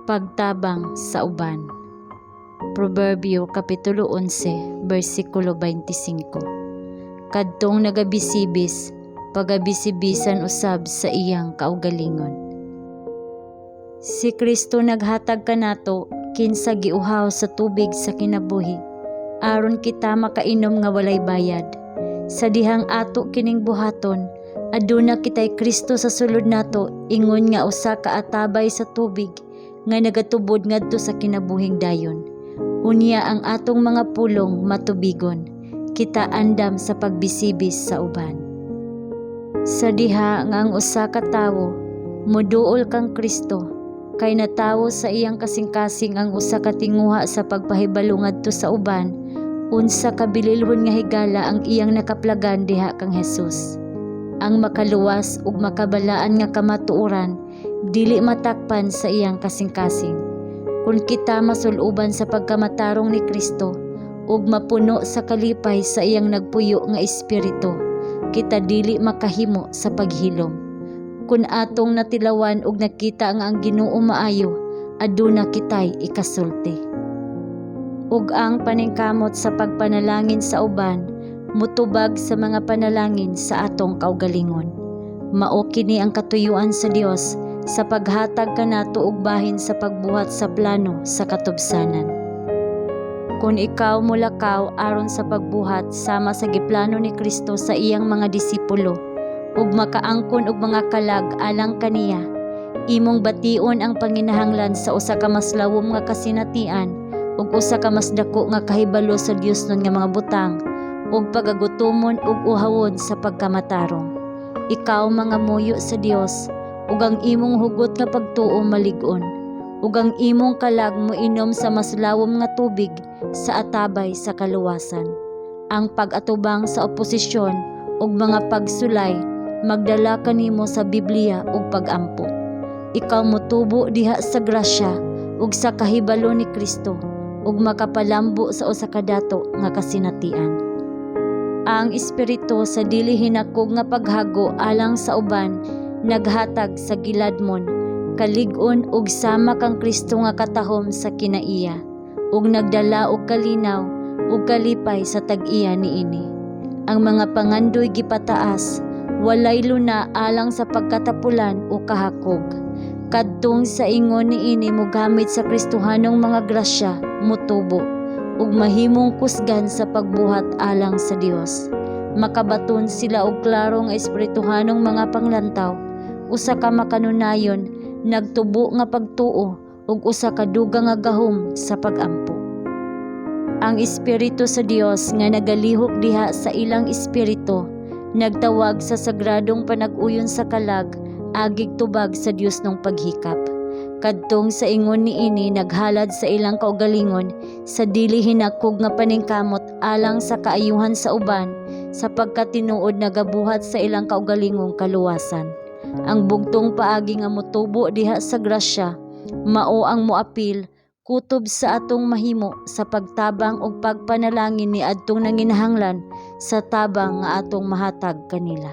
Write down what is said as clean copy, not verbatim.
Pagtabang sa uban. Proverbio Kapitulo 11, versikulo 25. Kadtong nagabisibis, pagabisibisan usab sa iyang kaugalingon. Si Kristo naghatag kanato kinsa giuhaw sa tubig sa kinabuhi aron kita makainom nga walay bayad. Sa dihang ato kining buhaton, aduna kitay Kristo sa sulod nato ingon nga usa ka atabay sa tubig nga nagatubod ngadto sa kinabuhing dayon. Unya ang atong mga pulong matubigon, kita andam sa pagbisibis sa uban. Sa diha nga ang usa ka tawo moduol kang Kristo, kay natawo sa iyang kasing-kasing ang usa ka tinguha sa pagpahibalo ngadto sa uban unsa ka bililhon nga higala ang iyang nakaplagan diha kang Jesus. Ang makaluwas ug makabalaan nga kamatuoran dili matakpan sa iyang kasing-kasing. Kung kita masuluban sa pagkamatarong ni Kristo ug mapuno sa kalipay sa iyang nagpuyo nga espiritu, kita dili makahimo sa paghilom. Kung atong natilawan ug nakita nga ang Ginoo maayo, aduna kitay ikasulti. Ug ang paningkamot sa pagpanalangin sa uban mutubag sa mga panalangin sa atong kaugalingon. Mao kini ang katuyuan sa Dios sa paghatag kanato og bahin sa pagbuhat sa plano sa katubsanan. Kung ikaw mulakaw aron sa pagbuhat sama sa giplano ni Kristo sa iyang mga disipulo ug makaangkon og mga kalag alang kaniya, imong bation ang panginahanglan sa usa ka mas lawom nga kasinatian ug usa ka mas dako nga kahibalo sa Diosnon nga mga butang ug pagagutomon ug uhawon sa pagkamatarong. Ikaw mangamuyo sa Dios ug ang imong hugot nga pagtuo malig-on ug ang imong kalag moinom sa mas lawom nga tubig sa atabay sa kaluwasan. Ang pag-atubang sa oposisyon ug mga pagsulay magdala kanimo sa Biblia ug pagampo. Ikaw motubo diha sa grasya ug sa kahibalo ni Kristo ug makapalambo sa usa ka dato nga kasinatian. Ang espiritu sa dili hinakog nga paghago alang sa uban naghatag sa giladmon, kalig-on ug sama kang Kristo nga katahom sa kinaiya ug nagdala og kalinaw ug kalipay sa tag-iya niini. Ang mga pangandoy gipataas, walay luna alang sa pagkatapulan o kahakog. Kadtong sa ingon niini mogamit sa Kristohanong mga grasya, motubo ug mahimong kusgan sa pagbuhat alang sa Dios. Makabaton sila og klaro nga espirituhanong mga panglantaw, usa ka makanunayon nagtubo nga pagtuo ug usa ka dugang nga gahom sa pagampo. Ang espiritu sa Dios nga nagalihok diha sa ilang espiritu nagtawag sa sagradong panag-uyon sa kalag agig tubag sa Diosnong paghikap. Kadtong sa ingon niini naghalad sa ilang kaugalingon sa dili hinakog nga paningkamot alang sa kaayuhan sa uban, sapagkat tinuod nagabuhat sa ilang kaugalingong kaluwasan. Ang bugtong paagi nga motubo diha sa grasya mao ang moapil kutob sa atong mahimo sa pagtabang ug pagpanalangin ni adtong nanginahanglan sa tabang nga atong mahatag kanila.